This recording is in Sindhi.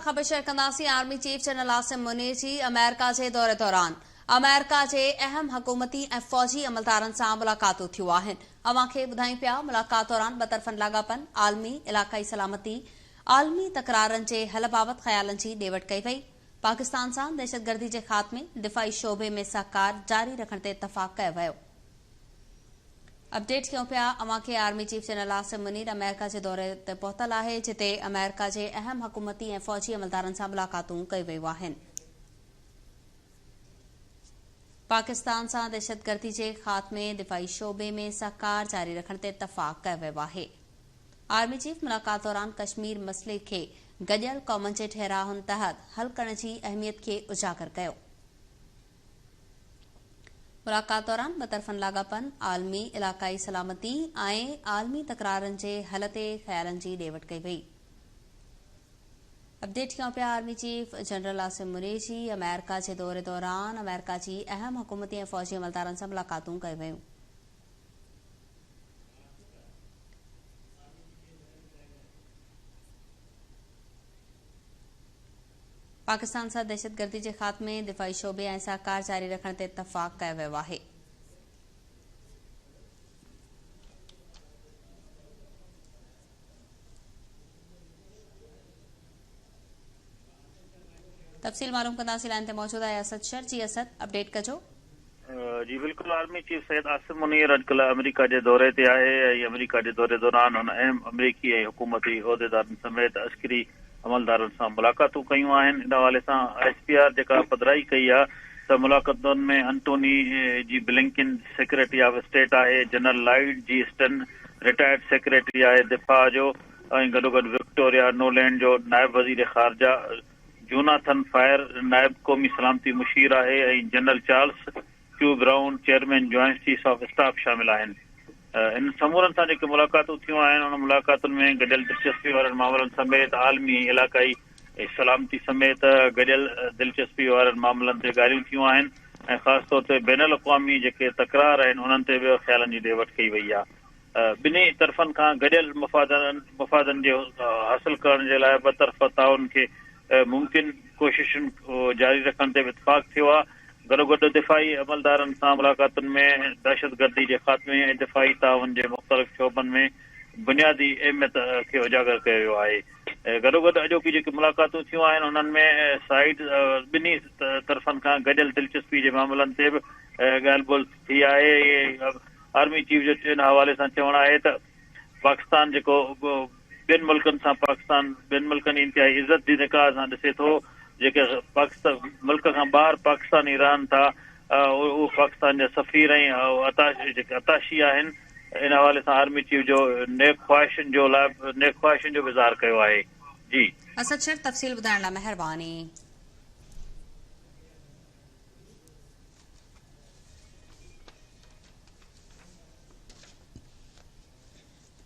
سان خبر شيئر ڪنداسين army chief general Asim Munir جي آمريڪا جي دوري دوران آمريڪا جي اهم حڪومتي ۽ فوجي عملدارن سان ملاقاتون ٿيون آهن. اوهان کي ٻڌايون پيا ملاقات دوران ٻطرفن لاڳاپن، عالمي، علائقائي سلامتي، عالمي تڪرارن جي حل بابت خيالن جي ڏي وٺ ڪئي وئي. پاڪستان سان دهشتگردي جي خاتمي، دفاعي شعبي ۾ سهڪار جاري رکڻ تي اتفاق ڪيو ويو. اپڊيٽ ڪيون پيا اوهان کي army chief general Asim Munir آمريڪا جي دوري تي پهتل آهي جتي آمريڪا جي اهم حڪومتي ۽ فوجي عملدارن سان ملاقاتون ڪيون ويون آهن. پاڪستان سان دهشتگردي جي خاتمي، دفاعي شعبي ۾ سهڪار جاري رکڻ تي اتفاق ڪيو ويو آهي. آرمي چيف ملاقات دوران ڪشمير مسئلي کي گڏيل قومن جي ٺهرائن تحت حل ڪرڻ جي اهميت کي اجاگر ڪيو. ملاقات دوران ٻطرفن لاڳاپن، عالمي، علائقائي سلامتي ۽ عالمي تڪرارن جي حل تي خيالن جي ڏي وٺ ڪئي وئي. اپڊيٽ ڪيون پيا army chief general Asim Munir جي آمريڪا جي دوري دوران آمريڪا جي اهم حڪومتي ۽ فوجي عملدارن سان ملاقاتون ڪيون ويون. پاڪستان سان دهشتگردي جي خاتمي، دفاعي شعبي ۽ سهڪار جاري رکڻ تي اتفاق ڪيو ويو آهي. تفصيل معلوم ڪنداسين لائن تي موجود آهي اسد شر جي اسد اپڊيٽ ڪجو. جي بلڪل آرمي چيف سيد عاصم منير اڄڪلهه آمريڪا جي دوري تي آهي ۽ آمريڪا جي دوري دوران هن اهم آمريڪي ۽ حڪومتي عهديدارن سميت عسڪري عملدارن سان ملاقاتون ڪيون آهن ان حوالي سان I S P R جيڪا پڌرائي ڪئي آهي ته ملاقاتن ۾ Antony J Blinken secretary of state آهي general Lloyd J Austin retired secretary آهي دفاع جو ۽ گڏوگڏ وڪٽوريا نولينڊ جو نائب وزير خارجه جوناٿن فائر نائب قومي سلامتي مشير آهي ۽ general Charles Q Brown chairman joint chiefs of staff شامل آهن. انهن سمورن سان جيڪي ملاقاتون ٿيون آهن انهن ملاقاتن ۾ گڏيل دلچسپي وارن مامرن سميت عالمي ۽ علائقائي سلامتي سميت گڏيل دلچسپي وارن معاملن تي ڳالهيون ٿيون آهن ۽ خاص طور تي بين الاقوامي جيڪي تڪرار آهن انهن تي به خيالن جي ڏي وٺ ڪئي وئي آهي. ٻنهي طرفن کان گڏيل مفادن جي حاصل ڪرڻ جي لاء ٻطرفه تعاون کي ممڪن ڪوششن جاري رکڻ تي به اتفاق ٿيو آهي. گڏوگڏ دفاعي عملدارن سان ملاقاتن ۾ دهشتگردي جي خاتمي ۽ دفاعي تعاون جي مختلف شعبن ۾ بنيادي اهميت کي اجاگر ڪيو ويو آهي. گڏوگڏ اڄوڪي جيڪي ملاقاتون ٿيون آهن انهن ۾ سائيڊ ٻنهي طرفن کان گڏيل دلچسپي جي معاملن تي به ڳالهه ٻولهه ٿي آهي. آرمي چيف جو ان حوالي سان چوڻ آهي ته پاڪستان جيڪو ٻين ملڪن سان پاڪستان ٻين ملڪن جي انتهائي عزت جي نگاهه سان ڏسي ٿو جيڪي پاڪستان ملڪ کان ٻاهر پاڪستاني رهن ٿا اهي پاڪستان جا سفير ۽ جيڪي اتاشي آهن ان حوالي سان آرمي چيف جو نيڪ خواهشن جو لاء نيڪ خواهشن جو به اظهار ڪيو آهي جي. اسد شر تفصيل ٻڌائڻ لاء مهرباني.